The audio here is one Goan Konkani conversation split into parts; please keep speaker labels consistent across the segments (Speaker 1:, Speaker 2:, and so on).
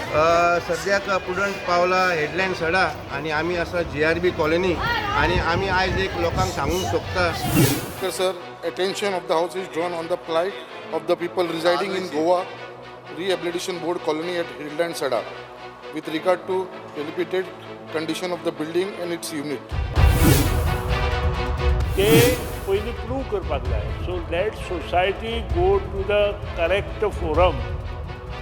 Speaker 1: सद्याक प्रुडंट पावला हेडलँड सडा आनी आमी आसा GRB colony आनी आमी आयज एक लोकांक सांगूंक सोदता.
Speaker 2: Sir, attention of the house is drawn on the plight of the people residing in Goa Rehabilitation Board colony at Hillland Sada with regard to dilapidated condition of the building and its unit.
Speaker 3: ते पयलीं प्रूव करपाक जाय. So let society go to the correct forum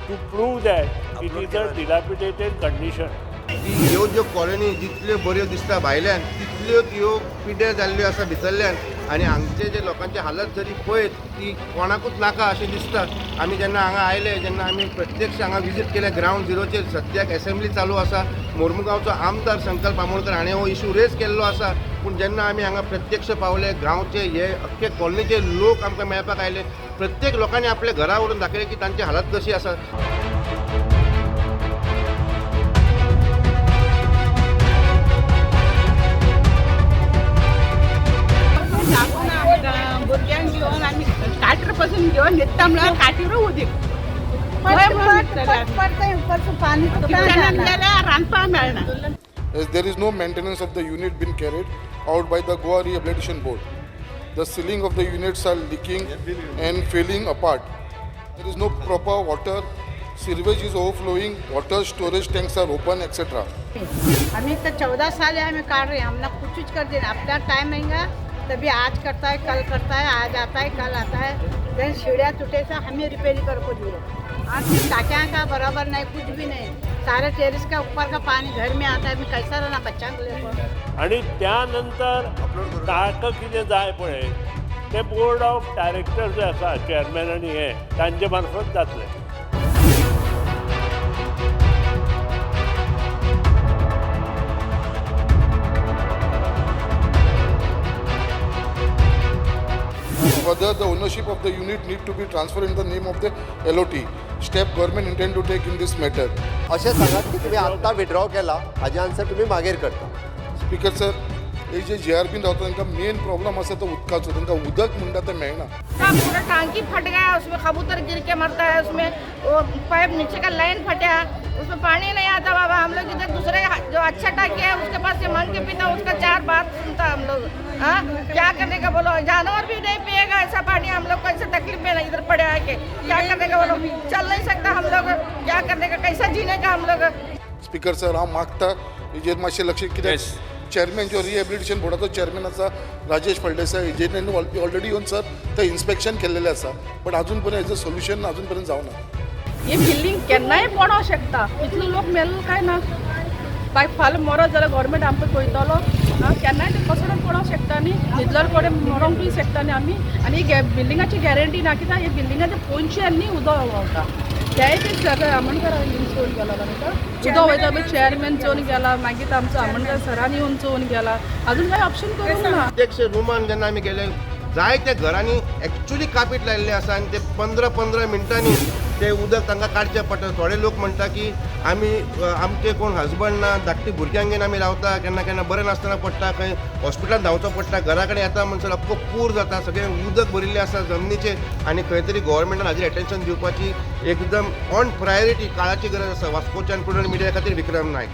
Speaker 3: to prove that it is a dilapidated condition.
Speaker 1: की ह्यो ज्यो कॉलनी जितल्यो बऱ्यो दिसता भायल्यान तितल्यो ह्यो पिड्ड्यार जाल्ल्यो आसा भितरल्यान आनी हांगचे जे लोकांचे हालत जरी पळयत ती कोणाकूच नाका अशें दिसता. आमी जेन्ना हांगा आयले जेन्ना आमी प्रत्यक्ष हांगा विजीट केलें ग्रावंड झिरोचेर सद्याक एसेंब्ली चालू आसा. मोर्मुगांवचो आमदार संकल्प आमोणकर हाणें हो इशू रेज केल्लो आसा, पूण जेन्ना आमी हांगा प्रत्यक्ष पावले गांवचे हे अख्खे कॉलनीचे लोक आमकां मेळपाक आयले. प्रत्येक लोकांनी आपल्या घरा व्हरून दाखयलें की तांची हालत कशी आसा.
Speaker 4: भुरग्यांक घेवन आमी काटर पासून घेवन न्हिदता म्हळ्यार काटीर उदीक किचनान गेल्यार रांदपाक मेळना.
Speaker 2: As there is no maintenance of the unit been carried out by the Goa Rehabilitation Board. The ceiling of the units are leaking and falling apart. There is no proper water, sewage is overflowing, water storage tanks are open, etc.
Speaker 5: हमें तो 14 साल है हमें काट रहे हैं, हमने कुछ कर देना अपना टाइम आएगा तभी आज करता है कल करता है, आज आता है कल आता है. फिर सीढ़ियाँ टूटे से हमें रिपेयरिंग कर को दिए. आज टाकिया का बराबर नहीं, कुछ भी नहीं. सारे टेरिस का ऊपर का पानी घर में आता है. मैं कैसा रहना बच्चा को लेकर.
Speaker 3: आनी त्यानंतर ताका कितें जाय पळय ते बोर्ड ऑफ डायरेक्टर जे आसा चेअरमॅन आनी हे तांचे मार्फत जातलें.
Speaker 2: Further, the ownership of the unit need to be transferred in the name of the LOT. Step government intend to take in this matter.
Speaker 6: अशें सांगात की तुमी आत्तां विड्रॉ केला हाजें आन्सर तुमी मागीर करता.
Speaker 2: स्पीकर सर, हे जे जी आर बीन रावता तांकां मेन प्रॉब्लम आसा तो उदकाचो. तांकां उदक म्हणटा तें मेळना.
Speaker 4: का पूरा टांकी फट गया, उसमें कबूतर गिर के मरता है, उसमें वो पाइप नीचे का लाइन फटा, उसमें पानी नहीं आता. बाबा हम लोग इधर दूसरे जो अच्छा टांकी है उसके पास से मांग के पीता, उसका 4 बात सुनता हम लोग. हाँ क्या करने का बोलो, जानवर भी नहीं पिएगा ऐसा पानी. हम लोग को ऐसे तकलीफ में इधर पड़े आके क्या करने का बोलो, चल नहीं सकता हम लोग. क्या करने का, कैसा जीने का हम लोग.
Speaker 2: स्पीकर सर, हांव मागता हेजेर मातशें लक्ष कित्याक चेअरमॅन जो रिहेबिलिटेशन बोर्डाचो चेअरमॅन आसा राजेश फळदेसाय हेजेर तेणी ऑलरेडी येवन सर ते इन्स्पेक्शन केल्लेलें आसा, बट अजून पर्यंत हेजो सोल्युशन अजून पर्यंत जावना.
Speaker 4: ही बिल्डींग केन्नाय पडोंक शकता. इतलो लोक मेलो काय ना बाय, फाल्यां मरत जाल्यार गव्हर्मेंट आमकां पळयतलो. आं केन्नाय ते कोसळून पडोंक शकता न्ही, न्हिदल्यार कडेन मरोंकूय शकता न्ही आमी. आनी ही बिल्डिंगाची गॅरंटी ना, कित्याक ही बिल्डिंगाचे पोंदच्यान न्ही उदक व्हांवता. तेय बी सगळे आमोणकर येवन चोवन गेलो तांकां उदक वयता पळय, चेअरमॅन चोवन गेला, मागीर आमचो आमोणकर सरान येवन चोवन गेला. अजून कांय ऑप्शन करूंक ना.
Speaker 1: प्रत्यक्ष रुमान जेन्ना आमी गेले जायत्या घरांनी एक्चुली कापीट लायिल्लें आसा आनी ते 15-15 मिनटांनी ते उदक तांकां काडचें पडटा. थोडे लोक म्हणटा की आमी आमचे कोण हजबंड ना, धाकटी भुरग्यांक घेवन आमी रावता, केन्ना केन्ना बरें नासतना पडटा, खंय हॉस्पिटलान धांवचो पडटा, घरा कडेन येता म्हणसर अख्खो पूर जाता, सगळें उदक भरिल्लें आसा जमनीचेर आनी खंय तरी गोवोरमेंटान हाजेर एटेन्शन दिवपाची एकदम ऑन प्रायोरिटी काळाची गरज आसा. वास्कोच्यान प्रुडंट मिडिया खातीर विक्रम नायक.